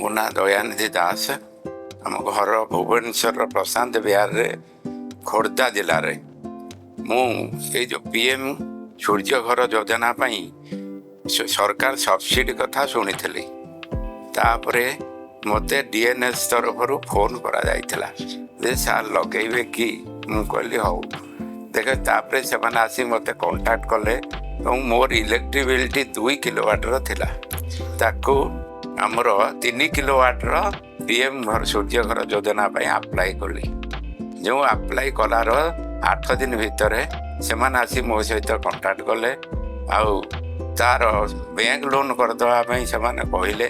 ମୋ ନାଁ ଦୟାନିଧି ଦାସ। ଆମ ଘର ଭୁବନେଶ୍ୱରର ପ୍ରଶାନ୍ତ ବିହାରରେ, ଖୋର୍ଦ୍ଧା ଜିଲ୍ଲାରେ। ମୁଁ ଏଇ ଯେଉଁ ପିଏମ୍ ସୂର୍ଯ୍ୟ ଘର ଯୋଜନା ପାଇଁ ସରକାର ସବସିଡ଼ି କଥା ଶୁଣିଥିଲି। ତାପରେ ମୋତେ ଡିଏନ୍ଏସ୍ ତରଫରୁ ଫୋନ୍ କରାଯାଇଥିଲା ଯେ ସାର୍, ଲଗେଇବେ କି? ମୁଁ କହିଲି, ହଉ ଦେଖ। ତାପରେ ସେମାନେ ଆସି ମୋତେ କଣ୍ଟାକ୍ଟ କଲେ ଏବଂ ମୋର ଇଲେକ୍ଟ୍ରିକ୍ ବିଲ୍ଟି 2 କିଲୋ ୱାଟ୍ର ଥିଲା, ତାକୁ ଆମର 3 କିଲୋ ୱାଟ୍ର ପିଏମ୍ ଘର ସୂର୍ଯ୍ୟ ଘର ଯୋଜନା ପାଇଁ ଆପ୍ଲାଏ କଲି। ଯେଉଁ ଆପ୍ଲାଏ କଲାର 8 ଦିନ ଭିତରେ ସେମାନେ ଆସି ମୋ ସହିତ କଣ୍ଟାକ୍ଟ କଲେ ଆଉ ତାର ବ୍ୟାଙ୍କ ଲୋନ୍ କରିଦେବା ପାଇଁ ସେମାନେ କହିଲେ।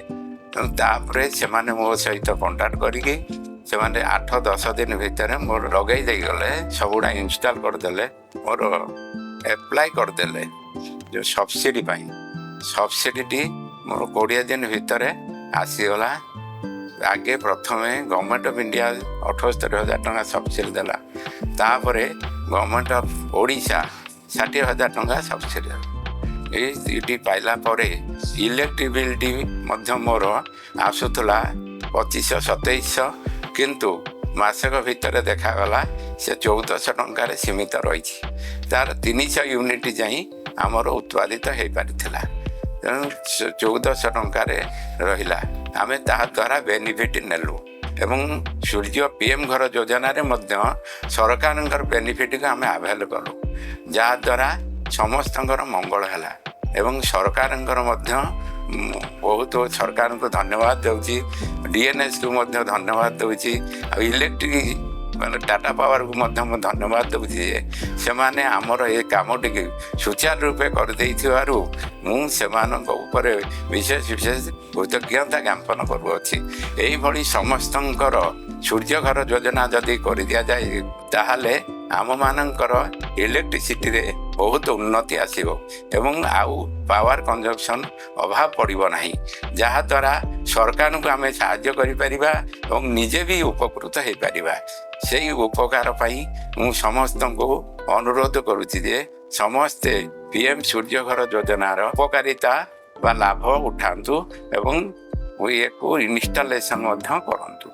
ତେଣୁ ତାପରେ ସେମାନେ ମୋ ସହିତ କଣ୍ଟାକ୍ଟ କରିକି ସେମାନେ 8-10 ଦିନ ଭିତରେ ମୋର ଲଗେଇ ଦେଇଗଲେ, ସବୁଗୁଡ଼ା ଇନଷ୍ଟଲ୍ କରିଦେଲେ, ମୋର ଆପ୍ଲାଏ କରିଦେଲେ ଯେଉଁ ସବସିଡ଼ି ପାଇଁ। ସବସିଡ଼ିଟି ମୋର 20 ଦିନ ଭିତରେ ଆସିଗଲା। ଆଗେ ପ୍ରଥମେ ଗଭର୍ଣ୍ଣମେଣ୍ଟ ଅଫ୍ ଇଣ୍ଡିଆ 78,000 ଟଙ୍କା ସବସିଡ଼ି ଦେଲା। ତାପରେ ଗଭର୍ଣ୍ଣମେଣ୍ଟ ଅଫ୍ ଓଡ଼ିଶା 60,000 ଟଙ୍କା ସବସିଡ଼ି ଦେଲା। ଏଇ ଦୁଇଟି ପାଇଲା ପରେ ଇଲେକ୍ଟ୍ରିକ୍ ବିଲ୍ଟି ମଧ୍ୟ ମୋର ଆସୁଥିଲା 2500, 2700, କିନ୍ତୁ ମାସକ ଭିତରେ ଦେଖାଗଲା ସେ 1400 ଟଙ୍କାରେ ସୀମିତ ରହିଛି। ତାର 300 ୟୁନିଟ୍ ଯାଇ ଆମର ଉତ୍ପାଦିତ ହେଇପାରିଥିଲା। ତେଣୁ 1400 ଟଙ୍କାରେ ରହିଲା। ଆମେ ତାହା ଦ୍ୱାରା ବେନିଫିଟ୍ ନେଲୁ ଏବଂ ସୂର୍ଯ୍ୟ ପିଏମ୍ ଘର ଯୋଜନାରେ ମଧ୍ୟ ସରକାରଙ୍କର ବେନିଫିଟ୍କୁ ଆମେ ଆଭେଲ୍ କଲୁ, ଯାହାଦ୍ୱାରା ସମସ୍ତଙ୍କର ମଙ୍ଗଳ ହେଲା ଏବଂ ସରକାରଙ୍କର ମଧ୍ୟ ବହୁତ ସରକାରଙ୍କୁ ଧନ୍ୟବାଦ ଦେଉଛି, ଡିଏନ୍ଏସ୍କୁ ମଧ୍ୟ ଧନ୍ୟବାଦ ଦେଉଛି ଆଉ ଇଲେକ୍ଟ୍ରିକ୍ ମାନେ ଟାଟା ପାୱାରକୁ ମଧ୍ୟ ମୁଁ ଧନ୍ୟବାଦ ଦେଉଛି ଯେ ସେମାନେ ଆମର ଏ କାମଟିକୁ ସୁଚାରୁ ରୂପେ କରିଦେଇଥିବାରୁ ମୁଁ ସେମାନଙ୍କ ଉପରେ ବିଶେଷ ବିଶେଷ କୃତଜ୍ଞତା ଜ୍ଞାପନ କରୁଅଛି। ଏଇଭଳି ସମସ୍ତଙ୍କର ସୂର୍ଯ୍ୟ ଘର ଯୋଜନା ଯଦି କରିଦିଆଯାଏ, ତାହେଲେ ଆମମାନଙ୍କର ଇଲେକ୍ଟ୍ରିସିଟିରେ ବହୁତ ଉନ୍ନତି ଆସିବ ଏବଂ ଆଉ ପାୱାର କନଜମ୍ପସନ୍ ଅଭାବ ପଡ଼ିବ ନାହିଁ, ଯାହାଦ୍ୱାରା ସରକାରଙ୍କୁ ଆମେ ସାହାଯ୍ୟ କରିପାରିବା ଏବଂ ନିଜେ ବି ଉପକୃତ ହେଇପାରିବା। ସେଇ ଉପକାର ପାଇଁ ମୁଁ ସମସ୍ତଙ୍କୁ ଅନୁରୋଧ କରୁଛି ଯେ ସମସ୍ତେ ପିଏମ୍ ସୂର୍ଯ୍ୟ ଘର ଯୋଜନାର ଉପକାରିତା ବା ଲାଭ ଉଠାନ୍ତୁ ଏବଂ ଇଏକୁ ଇନଷ୍ଟଲେସନ୍ ମଧ୍ୟ କରନ୍ତୁ।